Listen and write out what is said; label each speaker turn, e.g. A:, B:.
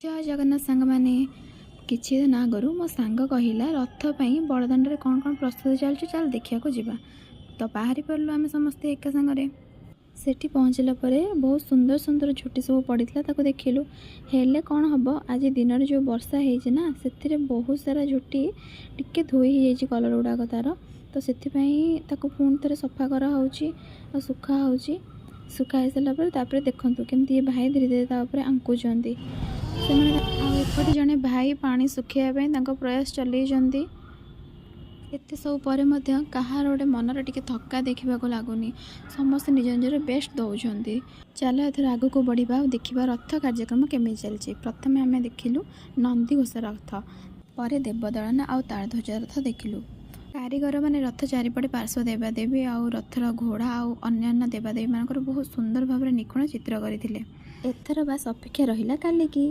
A: ଜୟ ଜଗନ୍ନାଥ ସାଙ୍ଗମାନେ। କିଛି ଦିନ ଆଗରୁ ମୋ ସାଙ୍ଗ କହିଲା, ରଥ ପାଇଁ ବଡ଼ଦାଣ୍ଡରେ କ'ଣ କ'ଣ ପ୍ରସ୍ତୁତି ଚାଲିଛି, ଚାଲ ଦେଖିବାକୁ ଯିବା। ତ ବାହାରି ପଡ଼ିଲୁ ଆମେ ସମସ୍ତେ ଏକା ସାଙ୍ଗରେ। ସେଠି ପହଞ୍ଚିଲା ପରେ ବହୁତ ସୁନ୍ଦର ସୁନ୍ଦର ଝୋଟି ସବୁ ପଡ଼ିଥିଲା, ତାକୁ ଦେଖିଲୁ। ହେଲେ କ'ଣ ହେବ, ଆଜି ଦିନରେ ଯେଉଁ ବର୍ଷା ହେଇଛି ନା, ସେଥିରେ ବହୁତ ସାରା ଝୋଟି ଟିକେ ଧୋଇ ହେଇଯାଇଛି କଲର୍ ଗୁଡ଼ାକ ତା'ର। ତ ସେଥିପାଇଁ ତାକୁ ପୁଣି ଥରେ ସଫା କରାହେଉଛି ଆଉ ଶୁଖା ହେଉଛି। ଶୁଖା ହେଇସାରିଲା ପରେ ତାପରେ ଦେଖନ୍ତୁ କେମିତି ଏ ଭାଇ ଧୀରେ ଧୀରେ ତା ଉପରେ ଆଙ୍କୁଛନ୍ତି ସେମାନେ। ଆଉ ଏପଟେ ଜଣେ ଭାଇ ପାଣି ଶୁଖେଇବା ପାଇଁ ତାଙ୍କ ପ୍ରୟାସ ଚଲେଇଛନ୍ତି। ଏତେ ସବୁ ପରେ ମଧ୍ୟ କାହାର ଗୋଟେ ମନରେ ଟିକେ ଥକ୍କା ଦେଖିବାକୁ ଲାଗୁନି। ସମସ୍ତେ ନିଜ ନିଜର ବେଷ୍ଟ ଦେଉଛନ୍ତି। ଚାଲ, ଏଥର ଆଗକୁ ବଢ଼ିବା ଆଉ ଦେଖିବା ରଥ କାର୍ଯ୍ୟକ୍ରମ କେମିତି ଚାଲିଛି। ପ୍ରଥମେ ଆମେ ଦେଖିଲୁ ନନ୍ଦିଘୋଷ ରଥ, ପରେ ଦେବଦଳନ ଆଉ ତାଳଧ୍ୱଜ ରଥ ଦେଖିଲୁ। କାରିଗରମାନେ ରଥ ଚାରିପଟେ ପାର୍ଶ୍ୱ ଦେବାଦେବୀ ଆଉ ରଥର ଘୋଡ଼ା ଆଉ ଅନ୍ୟାନ୍ୟ ଦେବାଦେବୀମାନଙ୍କର ବହୁତ ସୁନ୍ଦର ଭାବରେ ନିଖୁଣ ଚିତ୍ର କରିଥିଲେ। ଏଥର ବାସ୍ ଅପେକ୍ଷା ରହିଲା କାଲିକି।